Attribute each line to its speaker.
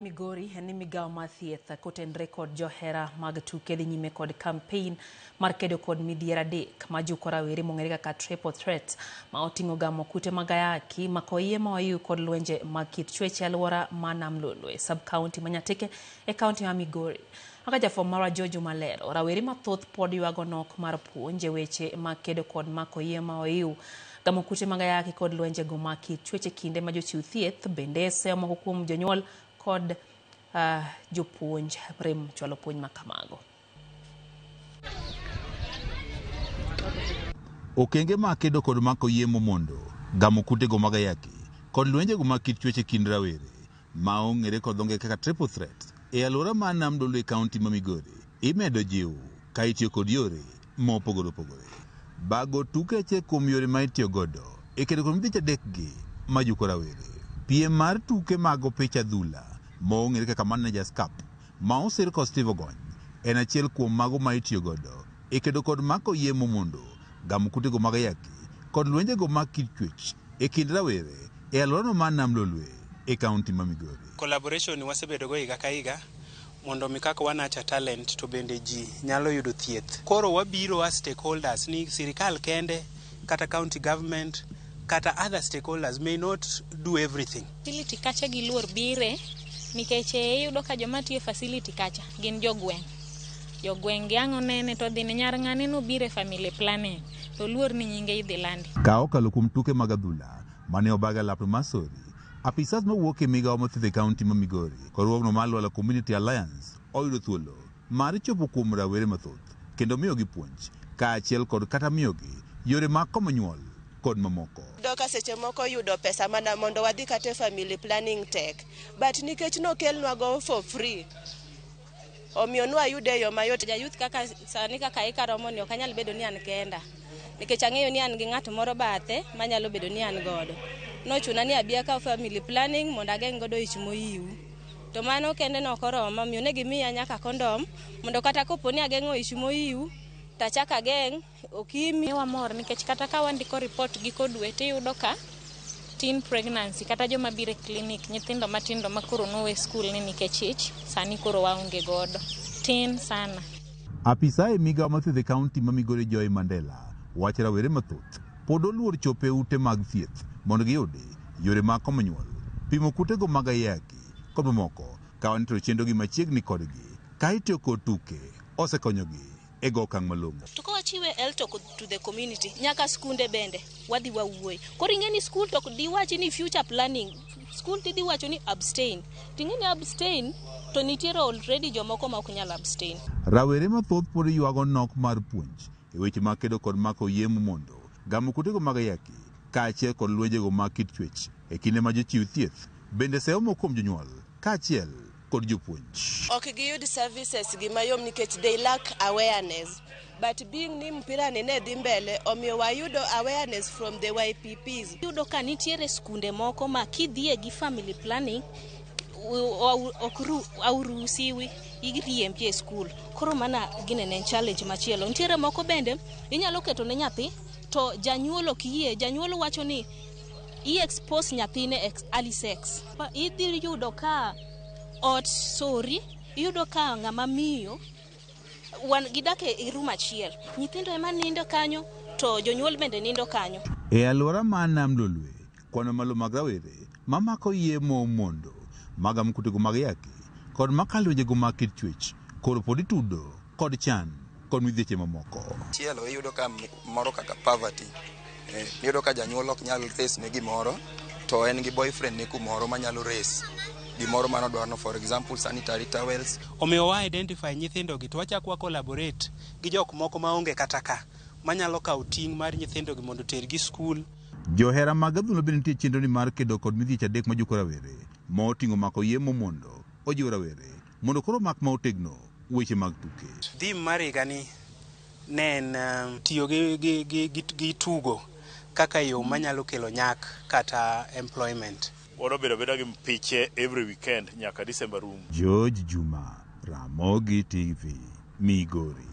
Speaker 1: Migori en ni migawo mar thieth kotenre kod johera mag tuke dhi nyime kod kampein mar kedo kod midhiero adek majuko rawere mong'ere kaka triple threat ma oting'o gamo kute mag ayaki, mako iye ma ohiu kod lwenje mag kit chwech e alwora ma Nam Lolwe, sub county ma Nyatike e kaunti ma Migori. Kaka jafwambo marwa George Malero, rawere mathoth pod ywago nok mar puonj e weche mag kedo kod mako iye ma ohiu, gamo kute mag ayaki kod lwenjego mag kit chwech e kinde ma jochiw thieth bende seyo moko kuom jonyuol kod jopuonj rem chwalo puonj ma kamago.
Speaker 2: Okenge mag kedo kod mako iye momondo, gamo kutego mag ayaki kod lwenjego mag kit chwech e kind rawere ma ong'ere kod dho ngere kaka triple threat e alwora mar Nam Lolwe e kaunti ma Migori imedo jiw ka itiyo kod yore mopogore opogore. Bago tuke achiel kuom yore ma itiyo godo e kedo kod midhieche adekgi majuko rawere. Piem mar tuke mag opich adhula ma ong'ere kaka Managers Cup ma osir kod Steve Ogony en achiel kuom mago ma itiyo godo e kedo kod mako iye momondo, gamo kutego mag ayaki kod lwenjego mag kit chwech e kind rawere e alworano mar Nam Lolwe e kaunti ma Migori.
Speaker 3: Collaboration wasebedo go higa ka higa mondo mi kaka wa-nurture talent to bende ji nyalo yudo thieth. Koro wabiro as stakeholders ni sirikal kende kata county government kata other stakeholders may not do everything.
Speaker 4: Facility kacha giluor bire nikech iyudo ka joma tiyo e facility kacha gin jogweng'. Jogweng' gi ang' onene to dhi ne nyar ng'ane nobiro e family planning to oluor ni nyinge idhi landi.
Speaker 2: Ka okalo kuom tuke mag adhula mane obag e lap mar Sori, apisas mawuok e migawo mar thieth e kaunti ma Migori kod riwruogno mar Lwala Community Alliance oyudo thuolo mar chopo kuom rawere mathoth kendo miyogi puonj kaachiel kod kata miyogi yore mag komo nyuol kod mamoko.
Speaker 5: Yudo ka seche moko yudo pesa mana mondo wadhi kata e family planning tek, but nikech nokelnwa go for free, omiyo nwayude e yo mayot.
Speaker 6: Ja youth kaka sani kaka ika romo ni ok anyal bedo ni an kenda nikech ang'eyo ni an gi ng'at moro bathe manyalo bedo ni an godo. Nochuna ni abi akaw family planning mondo ageng' godo ich mohiu. To mano kende nok oroma, omiyo ne gimiya nyaka condom mondo kata kopo ni ageng'o ich mohiu tachak ageng' okimi.
Speaker 4: Wamor nikech kata ka wandiko report giko dwe tiyudo ka teen pregnancy kata joma biro e clinic nyithindo matindo ma koro nowe skul ni nikech ich sani koro waonge godo tin sana.
Speaker 2: Apisa e migawo mar thieth e kaunti ma Migori Joy Mandela wacho rawere mathoth pod oluor chopo e ute mag thieth mondo giyudi yore mag komo nyuol, pimo kutego mag ayaki kod mamoko ka wanito chenro gi machiegni kodgi ka itiyo kod tuke osekonyogi e go okang' malong'o.
Speaker 6: To ka wachiwe health talk to the community, nyaka skunde bende wadhi wawuoye. Koro ing'e ni school to diwachi ni future planning, school tidhi wacho ni abstain. Ting'e ni abstain to nitiere already jomoko ma ok nyal abstain.
Speaker 2: Rawere mathoth pod ywago nok mar puonj e weche mag kedo kod mako iye momondo, gamo kutego mag ayaki kaachiel kod lwenjego mag kit chwech e kinde ma jochiw thieth bende seyo moko kuom jonyuol kaachiel kod jopuonj.
Speaker 5: Ok giyud services gi mayom nikech they lack awareness. But being ni mpira ni ne dhi mbele, omiyo wayudo awareness from the YPPs.
Speaker 6: Iyudo ka nitiere skunde moko ma kidhiye gi family planning ok auruhusiwi iriembi e skul. Koro mana gine ne en challenge machielo. Nitiere moko bende inyalo keto ne nyathi to janyuol ok yie, janyuol wacho ni i-expose nyathine early sex. Idhi yudo ka ot sori, iyudo ka ng'ama miyo wan gidak e room achiel, nyithindo ema nindo kanyo to jonyuol bende nindo kanyo.
Speaker 2: E alwora mar Nam Lolwe, kwan mamalo mag rawere mamako iye momondo, magamo kutego mag ayaki kod makalo lwenjego mag kit chwech koro pod itudo kod chan kod midhieche mamoko.
Speaker 7: Chielo iyudo ka moro kaka poverty, iyudo ka janyuol ok nyal raise ne gimoro to en gi boyfriend ne kumoro manyalo raise gimoro manodwaro, for example sanitary towels.
Speaker 3: Omiyo wa identify nyithindo gi to wachak wa collaborate gi jok moko maonge kata ka manyalo kawo ting' mar nyithindo gi mondo otergi skul.
Speaker 2: Johera mag adhula bende nitie chenro ni mar kedo kod midhieche adek majuko rawere ma oting'o mako iye momondo ojiwo rawere mondo koro mak ma otegno weche mag tuke.
Speaker 3: Theme mar higani ne en tiyo gi tugo kaka yo manyalo kelo nyak kata employment.
Speaker 8: Wadwa bedo abeda gi mpiche every weekend nyaka December rum.
Speaker 2: George Juma, Ramogi TV, Migori.